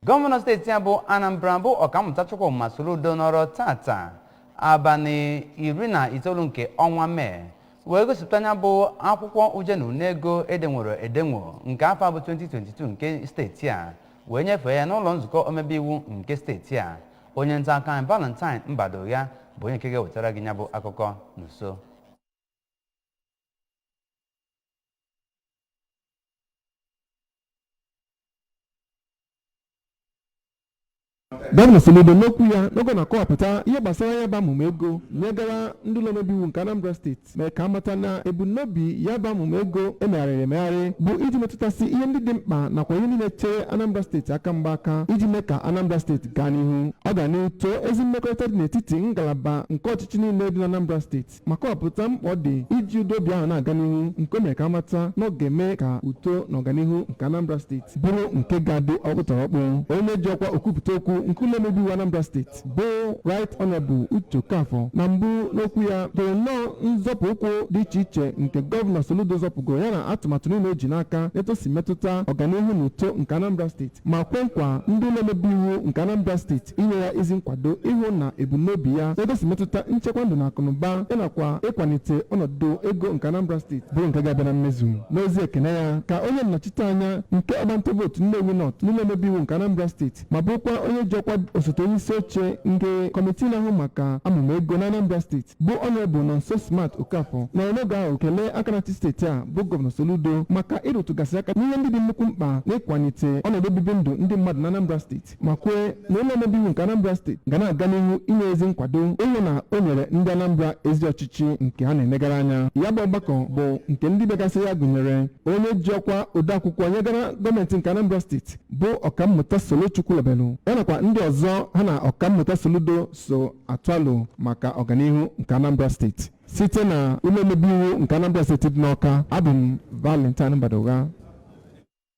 Gọvanọ steeti a bụ Anambra bụ Ọkammụta Chukwuma Soludo nọrọ tata, abalị 19 nke ọnwa Mee, wee gosipụta ya bụ akwụkwọ uje na unego edenworo edenwo nke afọ a bụ 2022 nke steeti a, wee nyefee ya n'ụlọ nzukọ omebe iwu nke steeti a. Onye nta akụkọ anyị, Valentine Mbadogha, bụ onye nke ga-ewetara gị ya bụ akụkọ n'uso. Gọvanọ Soludo, n'okwu ya n'oge na-akọwapụta ihe gbasara ya bụ amụma ego nyegara ndị ụlọ omebe iwu nke Anambra Steeti, mere ka amata na ebumnobi ya bụ amụma ego emegharịrị emegharị bụ iji metụtasị ihe ndị dị mkpa nakwa ihe niile chere Anambra Steeti aka mgba aka iji mee ka Anambra Steeti gaa n'ihu. Ọ ga n'ihu too ezi mmekọrịta dị n'etiti ngalaba nke ọchịchị niile dị na Anambra Steeti, ma kọwapụta mkpa ọ dị iji udo obi ahụ na-aga n'ihu, nke o mere ka amata na ọ ga-eme ka uto na ọganihu nke Anambra Steeti bụrụ nke ga-adị ọkpụtọrọkpụ. Onye ji ọkwa okwupụta okwu nke ụlọ omebe iwu Anambra Steeti bụ Right Honorable Uche Okafor, na mbụ n'okwu ya, toro nnọọ nzọpụ ụkwụ dị iche iche nke Gọvanọ Soludo zọpụgoro ya na atụmatụ niile o ji n'aka etu metụta ọganihu na uto nke Anambra Steeti, ma kwe nkwa ndị ụlọ omebe iwu nke Anambra Steeti inye ya ezi nkwado ịhụ na ebumnobi ya egosi metụta nchekwa ndụ na akụnụba ya nakwa ịkwalite ọnọdụ ego nke Anambra Steeti bụrụ nke ga-abịa na mmezu. N'ozi ekene ya ka onye nnọchite anya nke ọgbanta vootu Nnewi North n'ụlọ omebe iwu nke Anambra Steeti, ma bụrụkwa onye ji ọkwa osote onye isi oche nke kọmitii na-ahụ maka amụma ego na Anambra Steeti, bụ Honorable Nonso Smart Okafor, nọrọ n'oge ahụ kelee aka na-achị steeti a bụ Gọvanọ Soludo maka ịrụtụgasị aka n'ihe ndị dị nnukwu mkpa n'ịkwalite ọnọdụ obibi ndụ ndị mmadụ na Anambra Steeti, ma kwee na ụlọ omebe iwu nke Anambra Steeti ga na-aga n'ihu inye ezi nkwado ịhụ na o nyere ndị Anambra ezi ọchịchị nke ha na-enegara anya. Ya bụ ọgbakọ bụ nke ndị bịagasị ya gụnyere onye ji ọkwa odeakwụkwọ nyegara gọọmenti nke Anambra Steeti bụ Ọkammụta Solo Chukwulobelu, ya nakwa ndị ọzọ ha na Ọkammụta Soludo so atụ alo maka ọganihu nke Anambra Steeti. Site na ụlọ omebe iwu nke Anambra Steeti dị n'Ọka, abụ m Valentine Mbadogha.